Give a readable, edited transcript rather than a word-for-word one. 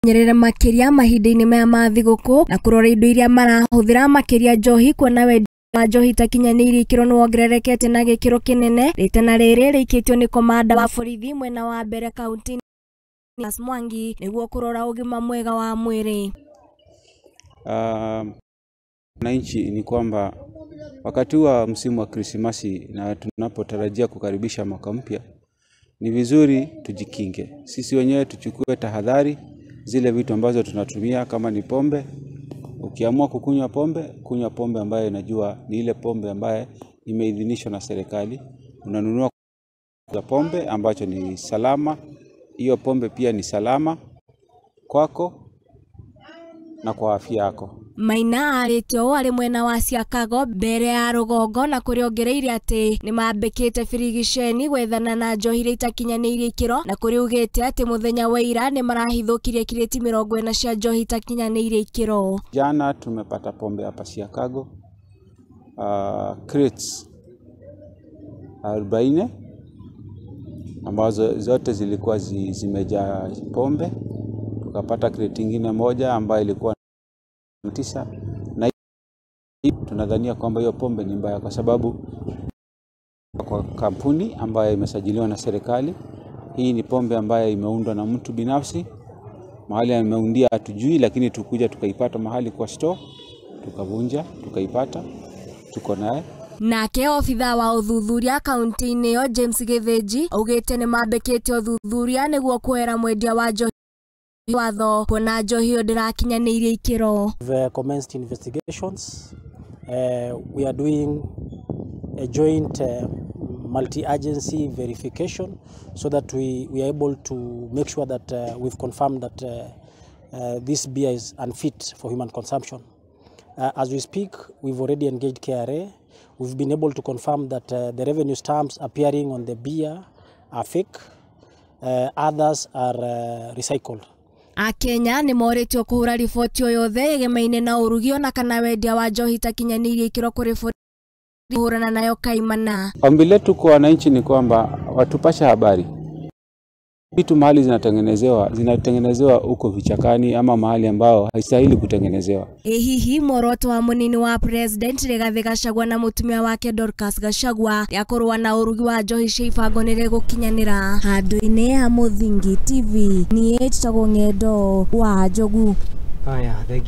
Menyerere makĩria mahinda-inĩ maya ma thigũkũ na kũrora indo iria marahũthĩra makĩria njohi kuona wendia wa njohi itakinyanĩirie ikĩro nĩwongererekete na gĩkĩro kĩnene. Rĩtana rĩrĩ rĩikĩtio nĩ komanda wa borithi mwena wa mbere kaunti Mwangi nĩguo kũrora ũgima mwega wa mwĩrĩ. Wananchi ni kwamba wakati wa msimu wa Krismasi na tunapotarajia kukaribisha mwaka mpya, ni vizuri tujikinge sisi wenyewe, tuchukue tahadhari zile vitu ambazo tunatumia. Kama ni pombe, ukiamua kukunywa pombe, kunywa pombe ambayo inajua ni ile pombe ambaye imeidhinishwa na serikali. Unanunua pombe ambacho ni salama, hiyo pombe pia ni salama kwako na kwa afya yako. Maina arĩtie ũũ arĩ mwena wa Siakago mbere ya rũgongo na kũrĩa ongereire atĩ nĩmambĩkĩte birigiceni gwethana na njohi iria itakinyanĩirie ikĩro na kũrĩa ugĩte atĩ mũthenya wa ira nĩmarahithũkirie kirĩti 40 cia njohi itakinyanĩirie ikĩro. Jana tumepata pombe hapa Siakago, crates 40 ambazo zote zilikuwa zimejaa pombe. Tukapata crate ingine moja ambayo ilikuwa 9, na tunadhania kwamba hiyo pombe ni mbaya kwa sababu kwa kampuni ambayo imesajiliwa na serikali. Hii ni pombe ambayo imeundwa na mtu binafsi, mahali ameundia hatujui, lakini tukuja tukaipata mahali kwa store, tukavunja tukaipata, tuko naye. Nake obitha wa ũthuthuria kaunti-inĩ ĩyo James Githinji augĩte nĩmambĩkĩte ũthuthuria nĩguo kuoera mwendia wa njohi watho kuona njohi ĩyo ndĩrakinyanĩirie ikĩro. We've commenced investigations. We are doing a joint multi-agency verification so that we are able to make sure that we've confirmed that this beer is unfit for human consumption. As we speak, we've already engaged KRA. We've been able to confirm that the revenue stamps appearing on the beer are fake. Others are recycled. Akenya nĩ morĩtio kũhũra riboti o yothe ĩgemaine na ũrugi ona kana wendia wa njohi itakinyanĩirie ikĩro kũrĩ borithi kũhũrana nayo kaimana. Ombi letu kwa wananchi ni kwamba watupashe habari. Vitu mahali zinatengenezewa huko vichakani ama mahali ambao haistahili kutengenezewa. Hihi muoroto wa munini wa President Rigathi Gachagua na mutumia wake Dorcas Gachagua ya kũrũa na ũrugi wa njohi cia ibango nĩrĩgũkinyanĩra. Handũ-inĩ ha Mũthingi TV, niĩ njĩtagwo Ng'endo wa Njogu. Haya, thank